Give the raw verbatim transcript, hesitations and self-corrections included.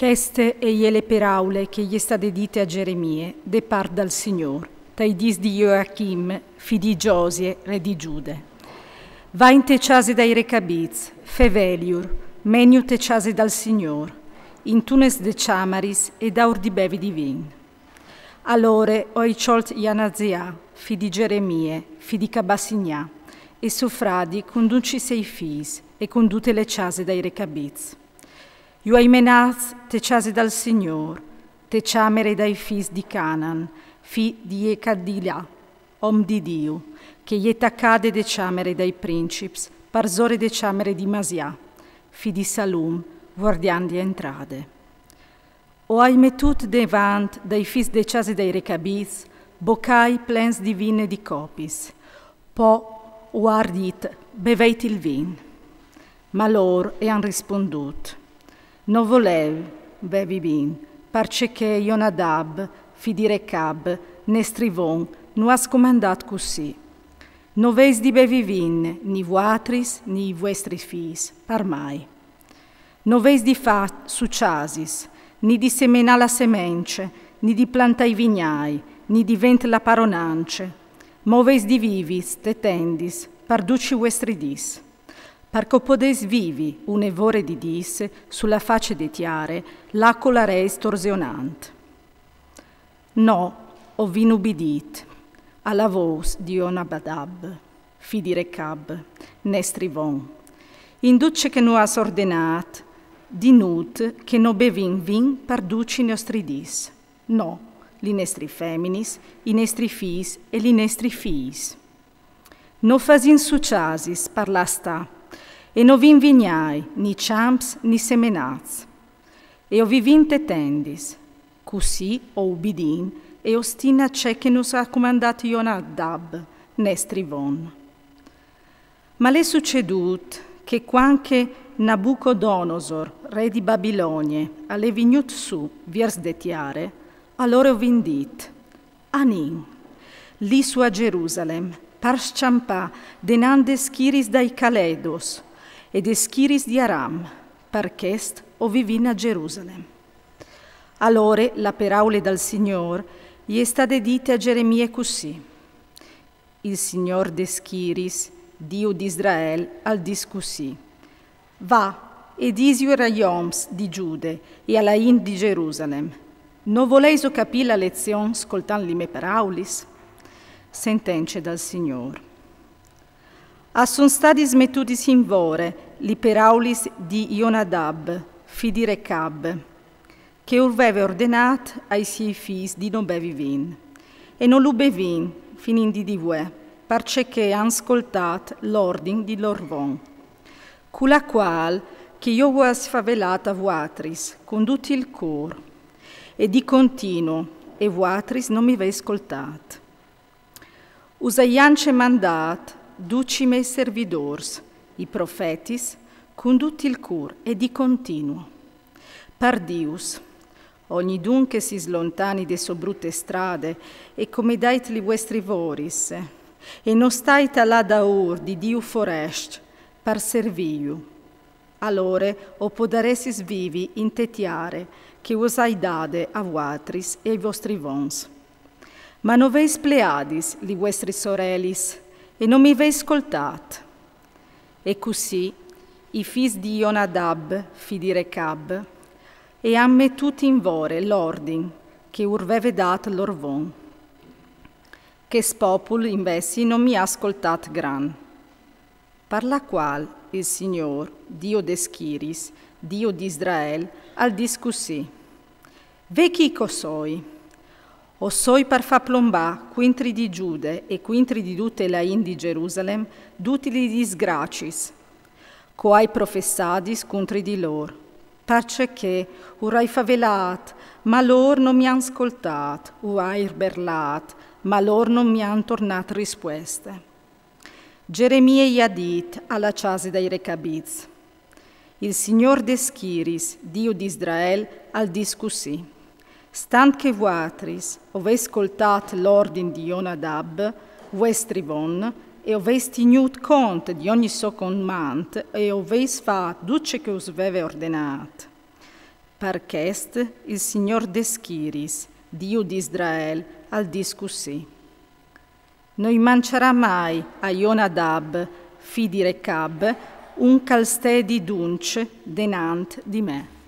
Cheste e je le peraule che e je stade dite a Geremie de part dal Signôr, tai dîs di Joachim, fi di Josie, re di Giude. Va inte cjase dai recabîts, feveliur, meniu te cjase dal Signôr, intunes de cjamaris e daur di bevi di vin. Alore o ai cjolt Janazià, fi di Geremie, fi di Cabassignà, e so fradi cun ducj i siei fîs e cun dute le cjase dai recabîts. Ju ai menâts te cjase dal Signôr, te cjamere dai fîs di Canan, fi di Jecadilà, om di Diu, che e je tacade de cjamere dai princips, parsore de cjamere di Masià, fi di Salum, vuardian di entrade. O ai metût devant dai fîs de cjase dai recabîts bocâi plens di vin e di copis. Po o ai dit: beveit il vin. Ma lôr e àn rispundût: no volês bevi vin, parcè che Jonadab, fi di Recab, nestri von, nus à comandât cussì: No vês di bevi vin, ni vuatris ni i vuestris fîs, par mai. No vês di fâ sucjasis, ni di semenâ la semence, ni di plantâ i vignâi, ni di vent la paronance, ma o vês di vivi te tendis par ducj i vuestris dîs, par che o podês vivi une vore di dîs su la face de tiare, là che o larês torzeonant. No, o vin ubidît a la vôs di Jonadab, fi di Recab, nestri von, in dut ce che nus à ordenât, di nût che no bevìn vin par ducj i nestris dîs, no, li nestris feminis, i nestris fîs e li nestris fiis. No fasìn sucjasis par la stâ, e no vin vignâi, ni cjamps, ni semenâts. E o vivìn te tendis, cussì o ubidìn e o stìn a ce che nus à comandât Jonadab, nestri von. Ma al è sucedût che cuant che Nabucodonosor, re di Babilonie, al è vignût sù viers de tiare, alore o vin dit: anìn, li sù a Gerusalem, par scjampâ denant des schiris dai Caledos e des schiris di Aram, par chest o vivìn a Gerusalem. Alore la peraule dal Signôr e je stade dite a Geremie cussì: Il Signôr des schiris, Diu di Israel, al dîs cussì: Va, e dîsiu ai oms di Giude e a la int di Gerusalem: no volêso capî la lezion scoltant li mê peraulis? Sentence dal Signôr. A son stadis metudis in vore li peraulis di Jonadab, fi di Recab, che ur veve ordenât ai siei fîs di no bevi vin, e no lu bevìn fin in dì di vuê, parcè che a àn scoltât l'ordin di lôr von, cu la cuâl che jo us ai favelât a vuatris cun dut il cûr e di continu, e vuatris no mi vês scoltât. Us ai ancje mandât ducj i mê servidôrs, i profetis, cun dut il cûr e di continu. Par Dius, ognidun che si slontani de sô brute strade e comedait li vuestris voris, e no stait a lâ daûr di dius forescj par servîju. Alore o podaressis vivi inte tiare che us ai dade a vuatris e ai vuestris vons. Ma no vês pleadis li vuestris orelis e no mi vês scoltât. E cussì i fîs di Jonadab, fi di Recab, e àn metût in vore l'ordin che ur veve dât lôr von. Chest popul invezit no mi à scoltât gran. Par la cuâl il Signôr, Diu des schiris, Diu di Israel, al dîs cussì: Ve chi che o soi. O soi par fâ plombâ cuintri di Giude e cuintri di dute la int di Gerusalem dutis lis disgraciis che o ai professadis cuintri di lôr, parcè che ur ai favelât, ma lôr no mi àn scoltât, ur ai berlât, ma lôr no mi àn tornât rispueste. Geremie i à dit a la cjase dai recabits: Il Signôr des schiris, Diu di Israel, al dîs cussì: Stant che vuatris o vês scoltât l'ordin di Jonadab, vuestri von, e o vês tignût cont di ogni so comant e o vês fat dut ce che us veve ordenât. Par chest il Signôr des schiriis, Diu di Israel, al dîs cussì: No i mançarà mai a Jonadab, fi di Recab, un ch'al stedi duncj denant di me.